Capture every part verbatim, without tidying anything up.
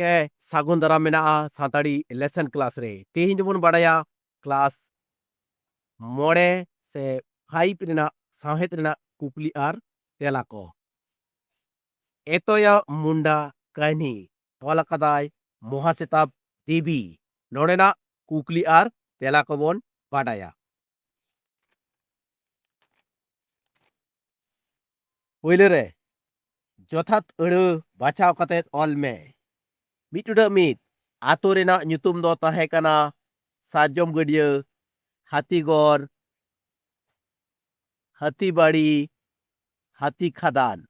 ᱦᱮᱸ, ᱥᱟᱹᱜᱩᱱ ᱫᱟᱨᱟᱢ ᱢᱮᱱᱟᱜᱼᱟ ᱥᱟᱱᱛᱟᱲᱤ ᱞᱮᱥᱚᱱ ᱠᱞᱟᱥ ᱨᱮ᱾ ᱛᱮᱦᱮᱧ ᱫᱚᱵᱚᱱ ᱵᱟᱲᱟᱭᱟ ᱠᱞᱟᱥ ᱢᱚᱬᱮ ᱥᱮ ᱯᱷᱟᱭᱤᱵᱷ ᱨᱮᱱᱟᱜ ᱥᱟᱶᱦᱮᱫ ᱨᱮᱱᱟᱜ ᱠᱩᱠᱞᱤ ᱟᱨ ᱛᱮᱞᱟ ᱠᱚ᱾ ᱮᱛᱚᱭᱟ ᱢᱩᱱᱰᱟ ᱠᱟᱹᱦᱱᱤ ᱚᱞ ᱟᱠᱟᱫᱟᱭ ᱢᱚᱦᱟᱥᱮᱛᱟᱵ ᱫᱮᱵᱤ᱾ ᱱᱚᱰᱮᱱᱟᱜ ᱠᱩᱠᱞᱤ ᱟᱨ ᱛᱮᱞᱟ ᱠᱚᱵᱚᱱ ᱵᱟᱰᱟᱭᱟ᱾ ᱯᱳᱭᱞᱳ ᱨᱮ ᱡᱚᱛᱷᱟᱛ ᱟᱹᱲᱟᱹ ᱵᱟᱪᱷᱟᱣ ᱠᱟᱛᱮ ᱚᱞ ᱢᱮ᱾ ᱢᱤᱫ ᱴᱩᱰᱟᱹᱜ ᱢᱤᱫ, ᱟᱛᱳ ᱨᱮᱱᱟᱜ ᱧᱩᱛᱩᱢ ᱫᱚ ᱛᱟᱦᱮᱸ ᱠᱟᱱᱟ ᱥᱟᱨᱡᱚᱢ ᱜᱟᱹᱰᱭᱟᱹ, ᱦᱟᱹᱛᱤᱜᱚᱲ, ᱦᱟᱹᱛᱤᱵᱟᱲᱤ, ᱦᱟᱹᱛᱤ ᱠᱷᱟᱫᱟᱱ᱾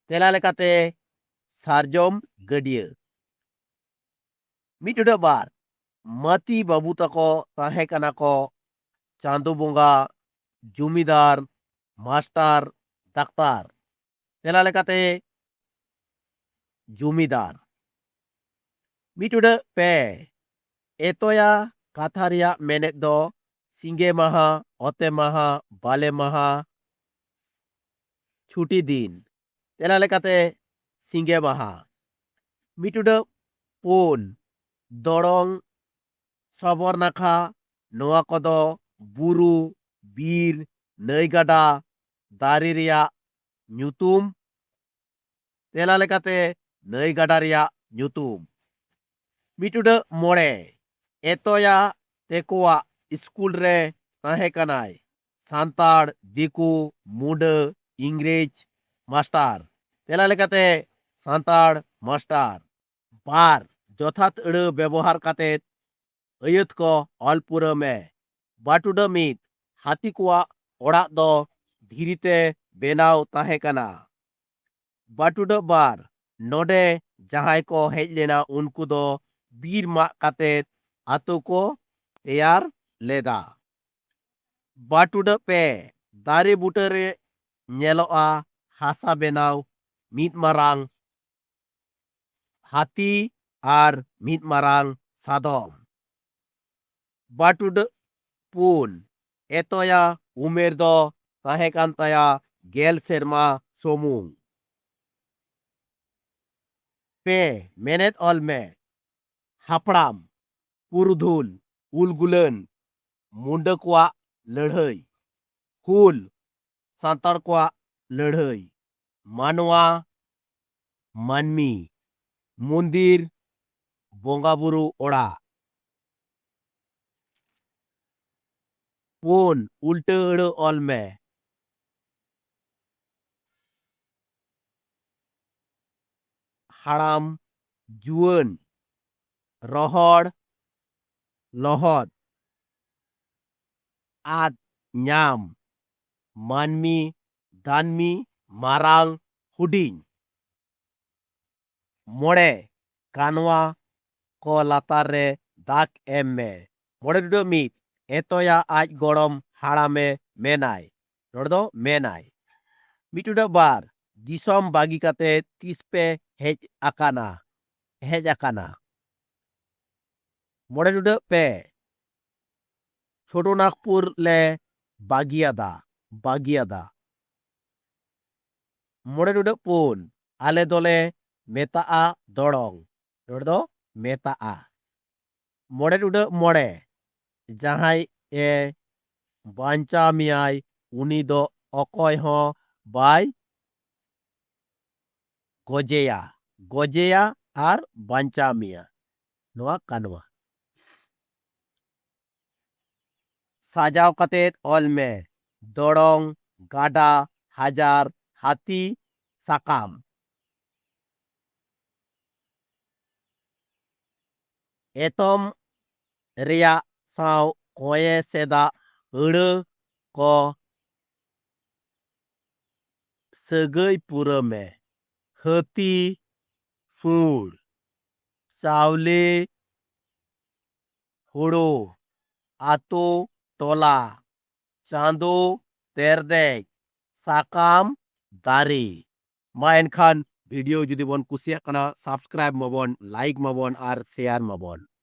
ᱛᱮᱞᱟ ᱞᱮᱠᱟᱛᱮ ᱥᱟᱨᱡᱚᱢ ᱜᱟᱹᱰᱭᱟᱹ᱾ ᱢᱤᱫ ᱴᱩᱰᱟᱹᱜ ᱵᱟᱨ, ᱢᱟᱹᱛᱤ ᱵᱟᱹᱵᱩ ᱛᱟᱠᱚ ᱛᱟᱦᱮᱸ ᱠᱟᱱᱟ ᱠᱚ ᱪᱟᱸᱫᱚ ᱵᱚᱸᱜᱟ, ᱡᱚᱢᱤᱫᱟᱨ, ᱢᱟᱥᱴᱟᱨ, ᱰᱟᱠᱛᱟᱨ᱾ ᱛᱮᱞᱟ ᱞᱮᱠᱟᱛᱮ ᱡᱚᱢᱤᱫᱟᱨ᱾ ᱢᱤᱫ ᱴᱩᱰᱟᱹᱜ ᱯᱮ, ᱮᱛᱚᱭᱟ ᱠᱟᱛᱷᱟ ᱨᱮᱭᱟᱜ ᱢᱮᱱᱮᱫ ᱫᱚ ᱥᱤᱸᱜᱮ ᱢᱟᱦᱟ, ᱚᱛᱮ ᱢᱟᱦᱟ, ᱵᱟᱞᱮ ᱢᱟᱦᱟ, ᱪᱷᱩᱴᱤ ᱫᱤᱱ᱾ ᱛᱮᱞᱟ ᱞᱮᱠᱟᱛᱮ ᱥᱤᱸᱜᱮ ᱢᱟᱦᱟ᱾ ᱢᱤᱫ ᱴᱩᱰᱟᱹᱜ ᱯᱩᱱ, ᱫᱚᱲᱚᱝ, ᱥᱚᱵᱚᱨ ᱱᱟᱠᱷᱟ, ᱱᱚᱣᱟ ᱠᱚᱫᱚ ᱵᱩᱨᱩ, ᱵᱤᱨ, ᱱᱟᱹᱭ ᱜᱟᱰᱟ, ᱫᱟᱨᱮ ᱨᱮᱭᱟᱜ ᱧᱩᱛᱩᱢ᱾ ᱛᱮᱞᱟ ᱞᱮᱠᱟᱛᱮ ᱱᱟᱹᱭ ᱜᱟᱰᱟ ᱨᱮᱭᱟᱜ ᱧᱩᱛᱩᱢ᱾ ᱢᱤᱫ ᱴᱩᱰᱟᱹᱜ ᱢᱚᱬᱮ, ᱮᱛᱚᱭᱟ ᱛᱮᱠᱚᱣᱟᱜ ᱥᱠᱩᱞ ᱨᱮ ᱛᱟᱦᱮᱸ ᱠᱟᱱᱟᱭ ᱥᱟᱱᱛᱟᱲ, ᱫᱤᱠᱩ, ᱢᱩᱰᱟᱹ, ᱤᱝᱨᱮᱡᱽ ᱢᱟᱥᱴᱟᱨ᱾ ᱛᱮᱞᱟ ᱞᱮᱠᱟᱛᱮ ᱥᱟᱱᱛᱟᱲ ᱢᱟᱥᱴᱟᱨ᱾ ᱵᱟᱨ, ᱡᱚᱛᱷᱟᱛ ᱟᱹᱲᱟᱹ ᱵᱮᱵᱚᱦᱟᱨ ᱠᱟᱛᱮ ᱟᱹᱭᱟᱹᱛ ᱠᱚ ᱚᱞ ᱯᱩᱨᱟᱹᱣ ᱢᱮ᱾ ᱵᱟᱨ ᱴᱩᱰᱟᱹᱜ ᱢᱤᱫ, ᱦᱟᱹᱛᱤ ᱠᱚᱣᱟᱜ ᱚᱲᱟᱜ ᱫᱚ ᱫᱷᱤᱨᱤ ᱛᱮ ᱵᱮᱱᱟᱣ ᱛᱟᱦᱮᱸ ᱠᱟᱱᱟ᱾ ᱵᱟᱨ ᱴᱩᱰᱟᱹᱜ ᱵᱟᱨ, ᱱᱚᱰᱮ ᱡᱟᱦᱟᱸᱭ ᱠᱚ ᱦᱮᱡ ᱞᱮᱱᱟ, ᱩᱱᱠᱩ ᱫᱚ ᱵᱤᱨ ᱢᱟᱜ ᱠᱟᱛᱮ ᱟᱛᱳ ᱠᱚ ᱛᱮᱭᱟᱨ ᱞᱮᱫᱟ᱾ ᱵᱟᱨ ᱴᱩᱰᱟᱹᱜ ᱯᱮ, ᱫᱟᱨᱮ ᱵᱩᱴᱟᱹ ᱨᱮ ᱧᱮᱞᱚᱜᱼᱟ ᱦᱟᱥᱟ ᱵᱮᱱᱟᱣ ᱢᱤᱫ ᱢᱟᱨᱟᱝ ᱦᱟᱹᱛᱤ ᱟᱨ ᱢᱤᱫ ᱢᱟᱨᱟᱝ ᱥᱟᱫᱚᱢ᱾ ᱵᱟᱨ ᱴᱩᱰᱟᱹᱜ ᱯᱩᱱ, ᱮᱛᱚᱭᱟ ᱩᱢᱮᱨ ᱫᱚ ᱛᱟᱦᱮᱸ ᱠᱟᱱ ᱛᱟᱭᱟ ᱜᱮᱞ ᱥᱮᱨᱢᱟ ᱥᱩᱢᱩᱝ᱾ ᱯᱮ, ᱢᱮᱱᱮᱛ ᱚᱞ ᱢᱮ᱾ ᱦᱟᱯᱲᱟᱢ, ᱯᱩᱨᱩᱫᱷᱩᱞ, ᱩᱞᱜᱩᱞᱟᱹᱱ, ᱢᱩᱱᱰᱟᱹ ᱠᱚᱣᱟᱜ ᱞᱟᱹᱲᱦᱟᱹᱭ᱾ ᱦᱩᱞ, ᱥᱟᱱᱛᱟᱲ ᱠᱚᱣᱟᱜ ᱞᱟᱹᱲᱦᱟᱹᱭ᱾ ᱢᱟᱱᱣᱟ, ᱢᱟᱹᱱᱢᱤ᱾ ᱢᱚᱱᱫᱤᱨ, ᱵᱚᱸᱜᱟ ᱵᱩᱨᱩ ᱚᱲᱟᱜ᱾ ᱯᱩᱱ, ᱩᱞᱴᱟᱹ ᱟᱹᱲᱟᱹ ᱚᱞ ᱢᱮ᱾ ᱦᱟᱲᱟᱢ, ᱡᱩᱣᱟᱹᱱ, ᱨᱚᱦᱚᱲ, ᱞᱚᱦᱚᱫ, ᱟᱫ, ᱧᱟᱢ, ᱢᱟᱹᱱᱢᱤ, ᱫᱟᱹᱱᱢᱤ, ᱢᱟᱨᱟᱝ, ᱦᱩᱰᱤᱧ᱾ ᱢᱚᱬᱮ, ᱠᱟᱱᱣᱟ ᱠᱚ ᱞᱟᱛᱟᱨ ᱨᱮ ᱫᱟᱜᱽ ᱮᱢ ᱢᱮ᱾ ᱢᱚᱬᱮ ᱴᱩᱰᱟᱹᱜ ᱢᱤᱫ, ᱮᱛᱚᱭᱟ ᱟᱡ ᱜᱚᱲᱚᱢ ᱦᱟᱲᱟᱢᱮ ᱢᱮᱱᱟᱭ᱾ ᱱᱚᱰᱮ ᱫᱚ ᱢᱮᱱᱟᱭ᱾ ᱢᱤᱫ ᱴᱩᱰᱟᱹᱜ ᱵᱟᱨ, ᱫᱤᱥᱚᱢ ᱵᱟᱹᱜᱤ ᱠᱟᱛᱮ ᱛᱤᱥ ᱯᱮ ᱦᱮᱡ ᱟᱠᱟᱱᱟ? ᱦᱮᱡ ᱟᱠᱟᱱᱟ᱾ ᱢᱚᱬᱮ ᱴᱩᱰᱟᱹᱜ ᱯᱮ, ᱪᱷᱳᱴᱳ ᱱᱟᱜᱽᱯᱩᱨ ᱞᱮ ᱵᱟᱹᱜᱤᱭᱟᱫᱟ, ᱵᱟᱹᱜᱤᱭᱟᱫᱟ᱾ ᱢᱚᱬᱮ ᱴᱩᱰᱟᱹᱜ ᱯᱩᱱ, ᱟᱞᱮ ᱫᱚᱞᱮ ᱢᱮᱛᱟᱜᱼᱟ ᱫᱚᱲᱚᱝ᱾ ᱱᱚᱰᱮ ᱫᱚ ᱢᱮᱛᱟᱜᱼᱟ᱾ ᱢᱚᱬᱮ ᱴᱩᱰᱟᱹᱜ ᱢᱚᱬᱮ, ᱡᱟᱦᱟᱸᱭ ᱮ ᱵᱟᱧᱪᱟᱣ ᱢᱮᱭᱟᱭ, ᱩᱱᱤ ᱫᱚ ᱚᱠᱚᱭ ᱦᱚᱸ ᱵᱟᱭ ᱜᱚᱡᱮᱭᱟ, ᱜᱚᱡᱮᱭᱟ ᱟᱨ ᱵᱟᱧᱪᱟᱣ ᱢᱮᱭᱟ᱾ ᱱᱚᱣᱟ ᱠᱟᱱᱣᱟ᱾ ᱥᱟᱡᱟᱣ ᱠᱟᱛᱮ ᱚᱞ ᱢᱮ᱾ ᱫᱚᱲᱚᱝ, ᱜᱟᱰᱟ, ᱦᱟᱡᱟᱨ, ᱦᱟᱹᱛᱤ, ᱥᱟᱠᱟᱢ᱾ ᱮᱛᱚᱢ ᱨᱮᱭᱟᱜ ᱥᱟᱶ ᱠᱚᱸᱭᱮ ᱥᱮᱫᱟᱜ ᱟᱹᱲᱟᱹ ᱠᱚ ᱥᱟᱹᱜᱟᱹᱭ ᱯᱩᱨᱟᱹ ᱢᱮ᱾ ᱦᱟᱹᱛᱤ, ᱥᱩᱲ, ᱪᱟᱣᱞᱮ, ᱦᱳᱲᱳ, ᱟᱛᱳ, ᱴᱚᱞᱟ, ᱪᱟᱸᱫᱳ, ᱛᱮᱨᱫᱮᱡ, ᱥᱟᱠᱟᱢ, ᱫᱟᱨᱮ᱾ ᱢᱟ ᱮᱱᱠᱷᱟᱱ video ᱡᱩᱫᱤ ᱵᱚᱱ ᱠᱩᱥᱤᱭᱟᱜ ᱠᱟᱱᱟ, subscribe ᱢᱟᱵᱚᱱ, like ᱢᱟᱵᱚᱱ ᱟᱨ share ᱢᱟᱵᱚᱱ᱾